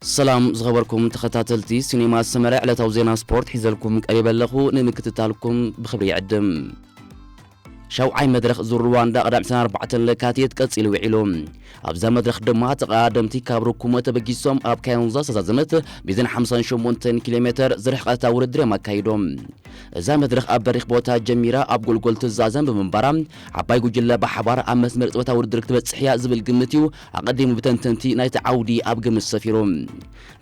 ሰላም ዝኸበርኩም ተኸታተልቲ ሲኔማ ሰመረ፣ ዕለታዊ ዜና ስፖርት ሒዘልኩም ቀሪበ ኣለኹ። ንምክትታልኩም ብኽብሪ ይዕድም። ሻውዓይ መድረኽ ዙር ሩዋንዳ ቀዳም ዕስራን ኣርባዕተን ለካቲት ቀጺሉ ውዒሉ። ኣብዛ መድረኽ ድማ ተቐዳደምቲ ካብ ርኩሞ ተበጊሶም ኣብ ካዮንዛ ዝተዛዘመት ሚዛን ሓምሳን ሸሞንተን ኪሎ ሜተር ዝርሕቐታ ውድድር እዮም ኣካይዶም። እዛ መድረኽ ኣብ በሪኽ ቦታ ጀሚራ ኣብ ጎልጎል ትዛዘም ብምንባራ፣ ዓባይ ጉጅለ ብሓባር ኣብ መስመር ጽወታ ውድድር ክትበጽሕ እያ ዝብል ግምት እዩ ኣቐዲሙ ብተንተንቲ ናይቲ ዓውዲ ኣብ ግምት ሰፊሩ።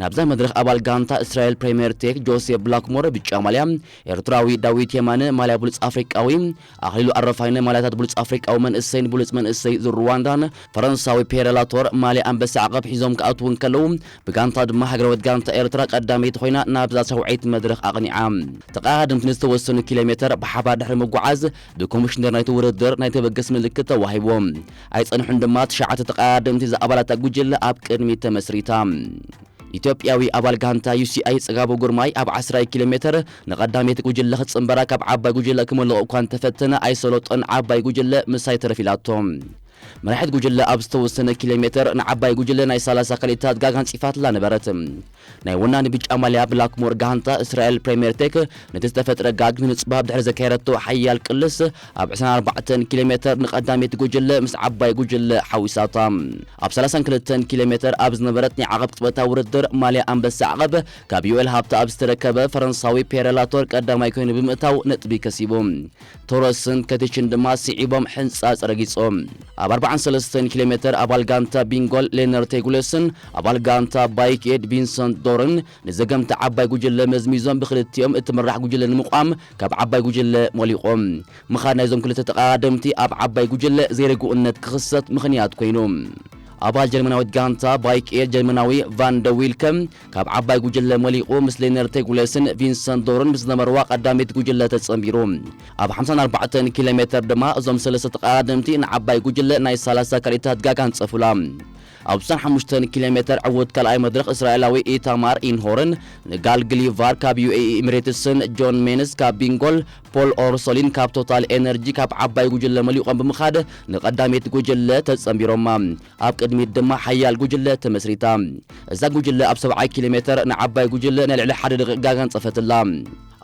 ናብዛ መድረኽ ኣባል ጋንታ እስራኤል ፕሪምየር ቴክ ጆሴፍ ብላክሞር ብጫ ማልያ፣ ኤርትራዊ ዳዊት የማነ ማልያ ብሉጽ ኣፍሪቃዊ፣ ኣኽሊሉ ኣረፋይነ ማልያታት ብሉጽ ኣፍሪቃዊ መንእሰይን ብሉጽ መንእሰይ ዙር ሩዋንዳን ፈረንሳዊ ፔረ ላቶር ማልያ ኣንበሳ ዓቐብ ሒዞም ክኣትዉ እንከለዉ፣ ብጋንታ ድማ ሃገራዊት ጋንታ ኤርትራ ቀዳመይቲ ኮይና ናብዛ ሻውዓይቲ መድረኽ ኣቕኒዓ። ተቐዳደምቲ ንዝተወሰኑ ኪሎ ሜተር ብሓባር ድሕሪ ምጉዓዝ ብኮሚሽነር ናይቲ ውድድር ናይ ተበገስ ምልክት ተዋሂብዎም። ኣይጸንሑን ድማ ትሽዓተ ተቐዳደምቲ ዝኣባላታ ጉጅለ ኣብ ቅድሚት ተመስሪታ። ኢትዮጵያዊ ኣባል ጋንታ ዩ ሲ ኣይ ጽጋቡ ግርማይ ኣብ ዓስራይ ኪሎ ሜተር ንቐዳመይቲ ጉጅለ ክጽንበራ ካብ ዓባይ ጉጅለ ክመልኦ እኳ እንተፈተነ ኣይሰለጦን ዓባይ ጉጅለ ምሳይ ተረፍ ኢላቶ። መራሒት ጉጅለ ኣብ ዝተወሰነ ኪሎ ሜተር ንዓባይ ጉጅለ ናይ ሰላሳ ካልኢታት ጋግ ኣንጺፋትላ ነበረት። ናይ ወናኒ ብጫ ማልያ ብላክሞር ጋንታ እስራኤል ፕሪምየር ቴክ ነቲ ዝተፈጥረ ጋግ ንምጽባብ ድሕሪ ዘካየደቶ ሓያል ቅልስ ኣብ ዕስራን ኣርባዕተን ኪሎ ሜተር ንቐዳመይቲ ጉጅለ ምስ ዓባይ ጉጅለ ሓዊሳታ። ኣብ ሰላሳን ክልተን ኪሎ ሜተር ኣብ ዝነበረት ናይ ዓቐብ ቅጽበታዊ ውድድር ማልያ ኣንበሳ ዓቐብ ካብ ዩኤል ሃብተ ኣብ ዝተረከበ ፈረንሳዊ ፔረ ላቶር ቀዳማይ ኮይኑ ብምእታው ነጥቢ ከሲቡ። ቶረስን ከቲችን ድማ ስዒቦም ሕንጻጽ ረጊጾም። ኣብ ኣርባዓን ሰለስተን ኪሎ ሜተር ኣባል ጋንታ ቢንጎል ሌነር ቴጉለስን ኣባል ጋንታ ባይክ ኤድ ቪንሰንት ዶርን ንዘገምቲ ዓባይ ጉጅለ መዝሚዞም ብክልቲኦም እትምራሕ ጉጅለ ንምቋም ካብ ዓባይ ጉጅለ ሞሊቖም። ምኻድ ናይዞም ክልተ ተቐዳደምቲ ኣብ ዓባይ ጉጅለ ዘይርግኡነት ክኽሰት ምኽንያት ኮይኑ። ኣባል ጀርመናዊት ጋንታ ባይክ ኤር ጀርመናዊ ቫን ደ ዊልከ ካብ ዓባይ ጉጅለ መሊቑ ምስ ሌነር ቴጉለስን ቪንሰንት ዶርን ምስ ዝነበርዋ ቀዳመይቲ ጉጅለ ተጸንቢሩ። ኣብ ሓምሳን ኣርባዕተን ኪሎ ሜተር ድማ እዞም ሰለስተ ተቐዳደምቲ ንዓባይ ጉጅለ ናይ ሰላሳ ካልኢታት ጋግ ኣንጸፉላ። ኣብ ስሳን ሓሙሽተን ኪሎ ሜተር ዕዉት ካልኣይ መድረኽ እስራኤላዊ ኢታማር ኢንሆርን ንጋል ግሊቫር ካብ ዩ ኤ ኢ ኤሚሬትስን ጆን ሜንስ ካብ ቢንጎል ፖል ኦርሶሊን ካብ ቶታል ኤነርጂ ካብ ዓባይ ጉጅለ መሊቖም ብምኻድ ንቐዳመይቲ ጉጅለ ተጸንቢሮማ። ኣብ ቅድሚት ድማ ሓያል ጉጅለ ተመስሪታ። እዛ ጉጅለ ኣብ ሰብዓ ኪሎ ሜተር ንዓባይ ጉጅለ ናይ ልዕሊ ሓደ ደቂቕ ጋግ ኣንጸፈትላ።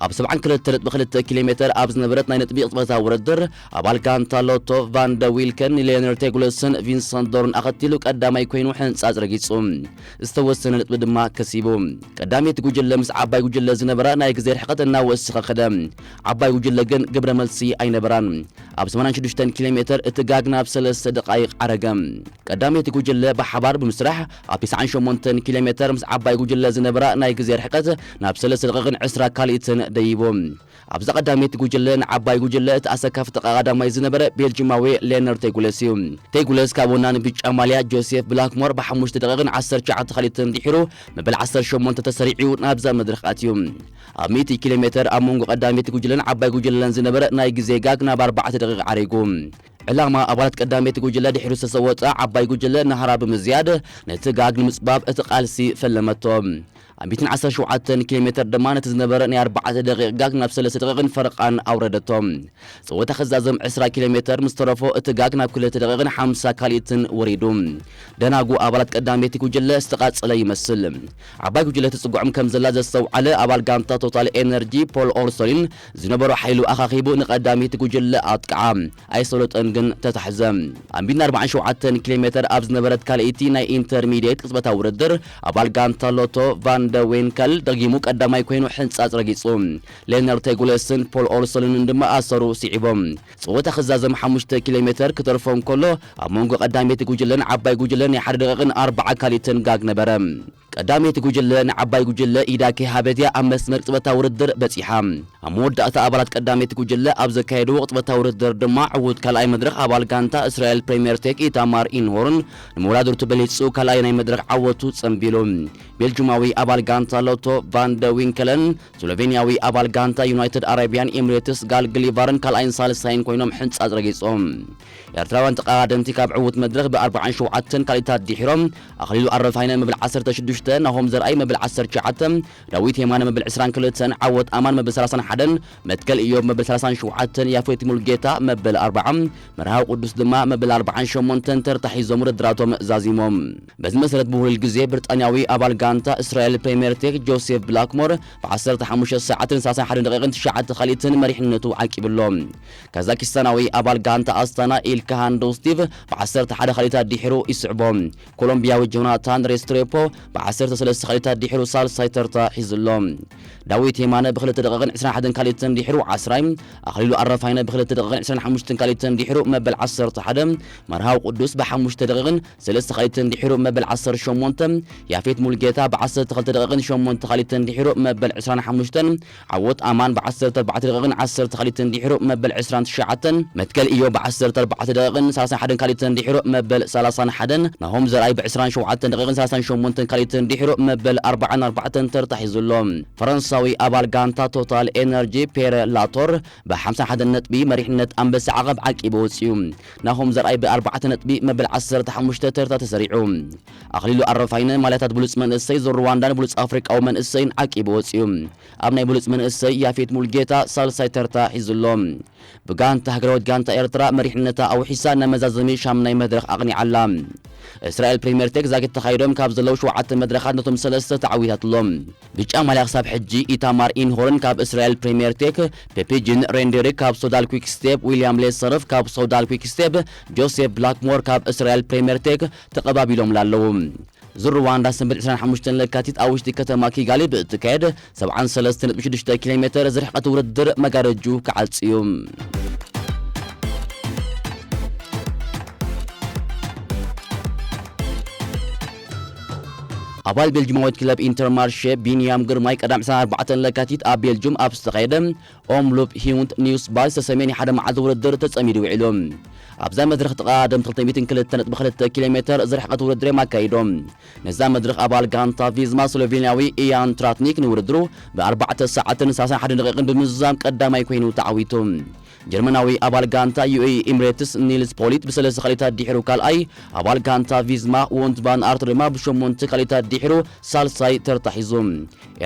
ኣብ ሰብዓን ክልተ ነጥቢ ክልተ ኪሎ ሜተር ኣብ ዝነበረት ናይ ነጥቢ ቅጽበታዊ ውድድር ኣባል ጋንታ ሎቶ ቫን ደ ዊልከን ንሌነር ቴጉለስን ቪንሰንት ዶርን ኣኸቲሉ ቀዳማይ ኮይኑ ሕንጻጽ ረጊጹ። ዝተወሰነ ነጥቢ ድማ ከሲቡ። ቀዳመይቲ ጉጅለ ምስ ዓባይ ጉጅለ ዝነበራ ናይ ግዜ ርሕቀት እናወሰኸ ከደ። ዓባይ ጉጅለ ግን ግብረ መልሲ ኣይነበራን። ኣብ ሰማንያን ሽዱሽተን ኪሎ ሜተር እቲ ጋግ ናብ ሰለስተ ደቃይቕ ዓረገ። ቀዳመይቲ ጉጅለ ብሓባር ብምስራሕ ኣብ ተስዓን ሸሞንተን ኪሎ ሜተር ምስ ዓባይ ጉጅለ ዝነበራ ናይ ግዜ ርሕቀት ናብ ሰለስተ ደቂቕን ዕስራ ካልኢትን ደይቡ። ኣብዛ ቀዳመይቲ ጉጅለ ንዓባይ ጉጅለ እቲ ኣሰካፊ ተቐዳዳማይ ዝነበረ ቤልጂማዊ ሌነር ቴጉለስ እዩ። ቴጉለስ ካብ ወናኒ ብጫ ማልያ ጆሴፍ ብላክሞር ብሓሙሽተ ደቂቕን ዓሰርተ ትሽዓተ ካልኢትን ድሒሩ መበል ዓሰርተ ሸሞንተ ተሰሪዑ ናብዛ መድረኽ ኣትዩ። ኣብ ሚእቲ ኪሎ ሜተር ኣብ መንጎ ቀዳመይቲ ጉጅለን ዓባይ ጉጅለን ዝነበረ ናይ ግዜ ጋግ ናብ ኣርባዕተ ደቂቕ ዓሪጉ። ዕላማ ኣባላት ቀዳመይቲ ጉጅለ ድሒሩ ዝተሰወጠ ዓባይ ጉጅለ ናህራ ብምዝያድ ነቲ ጋግ ንምጽባብ እቲ ቃልሲ ፈለመቶ። ኣብ ሚእትን ዓሰርተ ሸውዓተን ኪሎ ሜተር ድማ ነቲ ዝነበረ ናይ ኣርባዕተ ደቂቕ ጋግ ናብ ሰለስተ ደቂቕን ፈረቓን ኣውረደቶ። ጸወታ ክዛዘም ዕስራ ኪሎ ሜተር ምስ ተረፎ እቲ ጋግ ናብ ክልተ ደቂቕን ሓምሳ ካልኢትን ወሪዱ። ደናጉ ኣባላት ቀዳመይቲ ጉጅለ ዝተቓጸለ ይመስል። ዓባይ ጉጅለ ትጽግዖም ከም ዘላ ዘስተውዓለ ኣባል ጋንታ ቶታል ኤነርጂ ፖል ኦርሶሊን ዝነበሮ ሓይሉ ኣኻኺቡ ንቐዳመይቲ ጉጅለ ኣጥቅዓ። ኣይሰለጦን ግን ተታሕዘ። ኣብ ሚእትን ኣርባዓን ሸውዓተን ኪሎ ሜተር ኣብ ዝነበረት ካልኣይቲ ናይ ኢንተርሚድየት ቅጽበታዊ ውድድር ኣባል ጋንታ ሎቶ ቫን ደ ዌንከል ደጊሙ ቀዳማይ ኮይኑ ሕንጻጽ ረጊጹ። ሌነር ቴጉለስን ፖል ኦርሶሊንን ድማ ኣሰሩ ስዒቦም። ጸወታ ክዛዘም ሓሙሽተ ኪሎ ሜተር ክተርፎ እንከሎ ኣብ መንጎ ቀዳመይቲ ጉጅለን ዓባይ ጉጅለን ናይ ሓደ ደቂቕን ኣርባዓ ካልኢትን ጋግ ነበረ። ቀዳመይቲ ጉጅለ ንዓባይ ጉጅለ ኢዳ ከይሃበት እያ ኣብ መስመር ቅጽበታዊ ውድድር በጺሓ። ኣብ መወዳእታ ኣባላት ቀዳመይቲ ጉጅለ ኣብ ዘካየድዎ ቅጽበታዊ ውድድር ድማ ዕዉት ካልኣይ መድረኽ ኣባል ጋንታ እስራኤል ፕሪምየር ቴክ ኢታማር ኢንሆርን ንመወዳድርቱ በሊጹ ካልኣይ ናይ መድረኽ ዓወቱ ጸንቢሉ። ቤልጁማዊ ኣባል ጋንታ ሎቶ ቫን ደ ዊንከለን ስሎቬንያዊ ኣባል ጋንታ ዩናይትድ ኣረቢያን ኤሚሬትስ ጋል ግሊቫርን ካልኣይን ሳልሳይን ኮይኖም ሕንጻጽ ረጊጾም። ኤርትራውያን ተቐዳደምቲ ካብ ዕዉት መድረኽ ብኣርባዓን ሸውዓተን ካልኢታት ድሒሮም ኣኽሊሉ ኣረፋይነ መብል ዓሰርተ ሽዱሽተ ተ ናሆም ዘርኣይ መበል ዓሰርተ ትሽዓተ፣ ዳዊት የማነ መበል ዕስራን ክልተን፣ ዓወት ኣማን መበል ሰላሳን ሓደን፣ መትከል ኢዮብ መበል ሰላሳን ሸውዓተን፣ ያፌት ሙልጌታ መበል ኣርባዓ፣ መርሃዊ ቅዱስ ድማ መበል ኣርባዓን ሸሞንተን ተርታ ሒዞም ውድድራቶም ዛዚሞም። በዚ መሰረት ብውህሉል ግዜ ብሪጣንያዊ ኣባል ጋንታ እስራኤል ፕሪምየር ቴክ ጆሴፍ ብላክሞር ብ ዓሰርተ ሓሙሽተ ሰዓትን ሰላሳን ሓደን ደቂቕን ትሽዓተ ካልኢትን መሪሕነቱ ዓቂቡ ኣሎ። ካዛኪስታናዊ ኣባል ጋንታ ኣስታና ኢልካሃን ዶስቲቭ ብ ዓሰርተ ሓደ ካልኢታት ድሒሩ ይስዕቦ። ኮሎምቢያዊ ጆናታን ሬስትሬፖ ብ ዓሰርተ ሰለስተ ካልኢታት ድሒሩ ሳልሳይ ተርታ ሒዙ ኣሎ። ዳዊት የማነ ብክልተ ደቂቕን ዕስራን ሓደን ካልኢትን ድሒሩ ዓስራይ፣ ኣኽሊሉ ኣረፋይነ ብክልተ ደቂቕን ዕስራን ሓሙሽተን ካልኢትን ድሒሩ መበል ዓሰርተ ሓደ፣ መርሃዊ ቅዱስ ብሓሙሽተ ደቂቕን ሰለስተ ካልኢትን ድሒሩ መበል ዓሰርተ ሸሞንተ፣ ያፌት ሙልጌታ ብ ዓሰርተ ክልተ ደቂቕን ሸሞንተ ካልኢትን ድሒሩ መበል ዕስራን ሓሙሽተን፣ ዓወት ኣማን ብ ዓሰርተ ኣርባዕተ ደቂቕን ዓሰርተ ካልኢትን ድሒሩ መበል ዕስራን ትሽዓተን፣ መትከል ኢዮብ ብ ዓሰርተ ኣርባዕተ ደቂቕን ሰላሳን ሓደን ካልኢትን ድሒሩ መበል ሰላሳን ሓደን፣ ናሆም ዘርኣይ ብ ዕስራን ሸውዓተን ደቂቕን ሰላሳን ሸሞንተን ካልኢትን ድሒሩ መበል ኣርባዓን ኣርባዕተን ተርታ ሒዙ ኣሎ። ፈረንሳዊ ኣባል ጋንታ ቶታል ኤነርጂ ፔረ ላቶር ብ ሓምሳን ሓደን ነጥቢ መሪሕነት ኣንበሳ ዓቐብ ዓቂቡ ወጺኡ። ናሆም ዘርኣይ ብ ኣርባዕተ ነጥቢ መበል ዓሰርተ ሓሙሽተ ተርታ ተሰሪዑ። ኣኽሊሉ ኣረፋይነ ማልያታት ብሉጽ መንእሰይ ዞን ሩዋንዳን ብሉጽ ኣፍሪቃዊ መንእሰይን ዓቂቡ ወጺኡ። ኣብ ናይ ብሉጽ መንእሰይ ያፌት ሙልጌታ ሳልሳይ ተርታ ሒዙ ኣሎ። ብጋንታ ሃገራዊት ጋንታ ኤርትራ መሪሕነታ ኣውሒሳ ናብ መዛዘሚ ሻምናይ መድረኽ ኣቕኒዓ ኣላ። እስራኤል ፕሪምየር ቴክ ዛጊት ተኻይዶም ካብ ዘለዉ ሸውዓተ መድረኻት ነቶም ሰለስተ ተዓዊታትሎም። ብጫ ማልያ ክሳብ ሕጂ ኢታማር ኢንሆርን ካብ እስራኤል ፕሪምየር ቴክ፣ ፔፒጅን ሬንዴሪክ ካብ ሶዳል ኩክ ስቴፕ፣ ዊልያም ሌሰርፍ ካብ ሶዳል ኩክ ስቴፕ፣ ጆሴፍ ብላክሞር ካብ እስራኤል ፕሪምየር ቴክ ተቐባቢሎምላ ኣለዉ። ዙር ሩዋንዳ ሰንበት ዕስራን ሓሙሽተን ለካቲት ኣብ ውሽጢ ከተማ ኪጋሊ ብእትካየድ ሰብዓን ሰለስተን ነጥቢ ሽዱሽተ ኪሎ ሜተር ዝርሕቀት ውድድር መጋረጁ ክዓጽ እዩ። ኣባል ቤልጅማዊት ክለብ ኢንተርማርሼ ቢንያም ግርማይ ቀዳም ዕስራን ኣርባዕተን ለካቲት ኣብ ቤልጁም ኣብ ዝተኻየደ ኦምሉፕ ሂውንት ኒውስ ባል ዝተሰምየ ናይ ሓደ መዓልቲ ውድድር ተጸሚዱ ውዒሉ። ኣብዛ መድረኽ ተቐዳደምቲ ክልተ ሚእትን ክልተ ነጥቢ ክልተ ኪሎ ሜተር ዝርሕቀት ውድድር እዮም ኣካይዶም። ነዛ መድረኽ ኣባል ጋንታ ቪዝማ ስሎቬንያዊ ኢያን ትራትኒክ ንውድድሩ ብ ኣርባዕተ ሰዓትን ሰላሳን ሓደን ደቂቕን ብምዝዛም ቀዳማይ ኮይኑ ተዓዊቱ። ጀርመናዊ ኣባል ጋንታ ዩ ኤ ኢ ኢምሬትስ ኒልስ ፖሊት ብሰለስተ ካልኢታት ድሒሩ ካልኣይ፣ ኣባል ጋንታ ቪዝማ ዎንት ቫን ኣርት ድማ ብሸሞንተ ካልኢታት ድሒሩ ሳልሳይ ተርታ ሒዙ።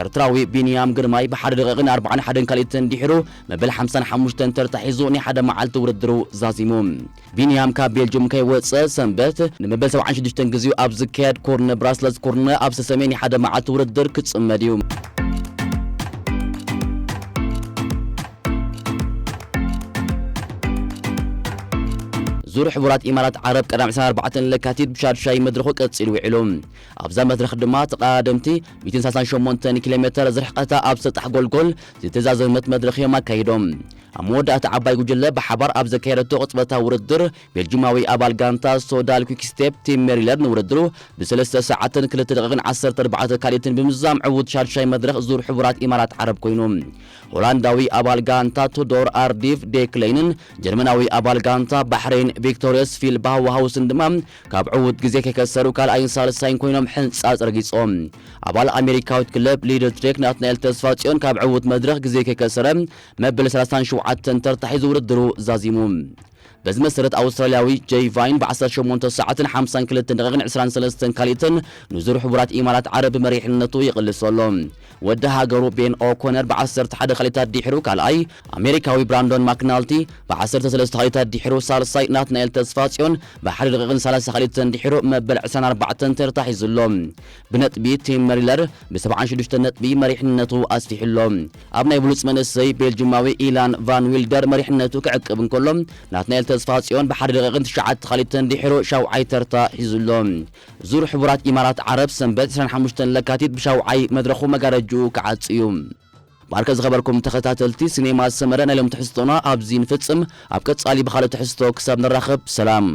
ኤርትራዊ ቢንያም ግርማይ ብሓደ ደቂቕን ኣርባዓን ሓደን ካልኢትን ድሒሩ መበል ሓምሳን ሓሙሽተን ተርታ ሒዙ ናይ ሓደ መዓልቲ ውድድሩ ዛዚሙ። ቢንያም ካብ ቤልጅም ከይወጸ ሰንበት ንመበል ሰብዓን ሽዱሽተን ግዜኡ ኣብ ዝካየድ ኮርነ ብራስለስ ኮርነ ኣብ ዝተሰምየ ናይ ሓደ መዓልቲ ውድድር ክጽመድ እዩ። ዙር ሕቡራት ኢማራት ዓረብ ቀዳም ዕስራን ኣርባዕተን ለካቲት ብሻድሻይ መድረኹ ቀጺሉ ውዒሉ። ኣብዛ መድረኽ ድማ ተቐዳደምቲ ሚእትን ሰላሳን ሸሞንተን ኪሎ ሜተር ዝርሕቀታ ኣብ ሰጣሕ ጎልጎል ዝተዛዘመት መድረኽ እዮም ኣካይዶም። ኣብ መወዳእታ ዓባይ ጉጅለ ብሓባር ኣብ ዘካየደቶ ቅጽበታዊ ውድድር ቤልጅማዊ ኣባል ጋንታ ሶዳል ኩክ ስቴፕ ቲም ሜሪለር ንውድድሩ ብሰለስተ ሰዓትን ክልተ ደቂቕን ዓሰርተ ኣርባዕተ ካልኢትን ብምዝዛም ዕዉት ሻድሻይ መድረኽ ዙር ሕቡራት ኢማራት ዓረብ ኮይኑ። ሆላንዳዊ ኣባል ጋንታ ቱዶር ኣርዲቭ ዴክሌይንን ጀርመናዊ ኣባል ጋንታ ባሕሬን ቪክቶሪየስ ፊል ባውሃውስን ድማ ካብ ዕዉት ግዜ ከይከሰሩ ካልኣይን ሳልሳይን ኮይኖም ሕንጻጽ ረጊጾም። ኣባል ኣሜሪካዊት ክለብ ሊድል ትሬክ ናትናኤል ተስፋጽዮን ካብ ዕዉት መድረኽ ግዜ ከይከሰረ መበል ሰላሳን ሸውዓተን ተርታ ሒዙ ውድድሩ ዛዚሙ። በዚ መሰረት ኣውስትራልያዊ ጀይ ቫይን ብ ዓሰርተ ሸሞንተ ሰዓትን ሓምሳን ክልተን ደቂቕን ዕስራን ሰለስተን ካልኢትን ንዙር ሕቡራት ኢማራት ዓረብ ብመሪሕነቱ ይቕልሶ ኣሎ። ወዲ ሃገሩ ቤን ኦኮነር ብ ዓሰርተ ሓደ ካልኢታት ድሒሩ ካልኣይ፣ ኣሜሪካዊ ብራንዶን ማክናልቲ ብ ዓሰርተ ሰለስተ ካልኢታት ድሒሩ ሳልሳይ፣ ናትናኤል ተስፋጽዮን ብ ሓደ ደቂቕን ሰላሳ ካልኢትን ድሒሩ መበል ዕስራን ኣርባዕተን ተርታ ሒዙ ኣሎ። ብነጥቢ ቲም መሪለር ብ ሰብዓን ሽዱሽተን ነጥቢ መሪሕነቱ ኣስፊሑ ኣሎ። ኣብ ናይ ብሉጽ መንእሰይ ቤልጅማዊ ኢላን ቫን ዊልደር መሪሕነቱ ክዕቅብ እንከሎ፣ ናትናኤል ተስፋጽዮን ብ ሓደ ደቂቕን ትሽዓተ ካልኢትን ድሒሩ ሻውዓይ ተርታ ሒዙ ኣሎ። ዙር ሕቡራት ኢማራት ዓረብ ሰንበት ዕስራን ሓሙሽተን ለካቲት ብሻውዓይ መድረኹ መጋረጅኡ ክዓጽ እዩ። ብኣርከ ዝኸበርኩም ተኸታተልቲ ሲኔማ ሰመረ ናይ ሎም ትሕዝቶና ኣብዚ ንፍጽም። ኣብ ቀጻሊ ብኻልእ ትሕዝቶ ክሳብ ንራኸብ ሰላም።